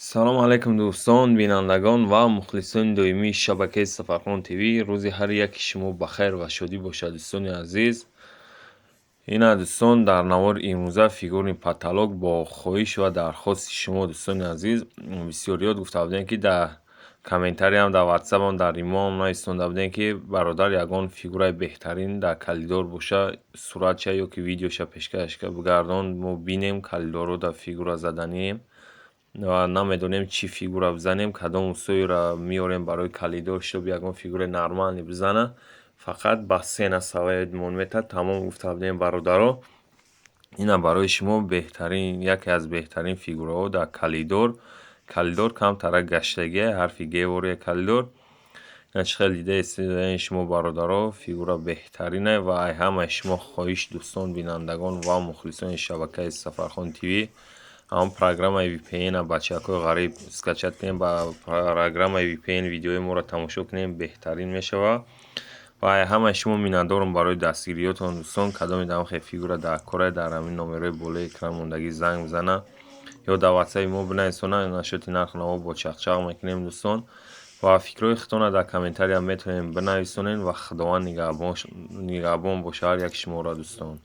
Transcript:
Салому алайкум, дӯстон, бинандагон ва мухлисони доимии шабакаи Сафархон ТВ. Рӯзи ҳар яки шумо ба хайр ва шодӣ бошад, дӯстони азиз. Ина, дӯстон, дар навори имрӯза фигурный потолок бо хоҳиш ва дархости шумо, дӯстони азиз. Бисёриёт гуфта будем, ки дар комментариям, дар ватсапам, дар имоам нависонда будем, ки бародар, ягон фигураи беҳтарин дар калидор боша, суратша ё ки видеоша пешкаш бигардон, мо бинем. Калидорро дар фигура заданием ва намедонем, чӣ фигура бизанем, кадом устоеро меорем барои калидор, чтобы ягон фигураи нормальный бизана, фақат бассейна савоядмон метад, тамом, гуфта будем, бародаро. Ина, барои шумо беҳтарин, яке аз беҳтарин фигураҳо дар калидор. Калидор камтарак гаштагия, ҳарфи г вория калидор. Ина, чӣ хел дидаед шумо, бародаро, фигура беҳтарине. Ва ай ҳамаи шумо хоҳиш, дӯстон, бинандагон ва мухлисони шабакаи Сафархон ТВ, ҳамон программаи VPN-а, бачакҳои ғариб, скачать кунем, ба программаи VPN видеои моро тамошо кунем, беҳтарин мешавад. Ва ҳамаи шумо миннатдорам барои дастгириётон, дӯстон. Кадоме дар хел фигура дар кора, дар ҳамин номерҳои болои экран мондагӣ занг бизана ё дар ватсапи мо бинависона, насчёти нарху наво бо чақчақ мекунем, дӯстон. Ва фикрҳои худтонро дар комментария метавонем бинависонед. Ва Худованд нигаҳбон боша ҳар яки шуморо, дӯстон.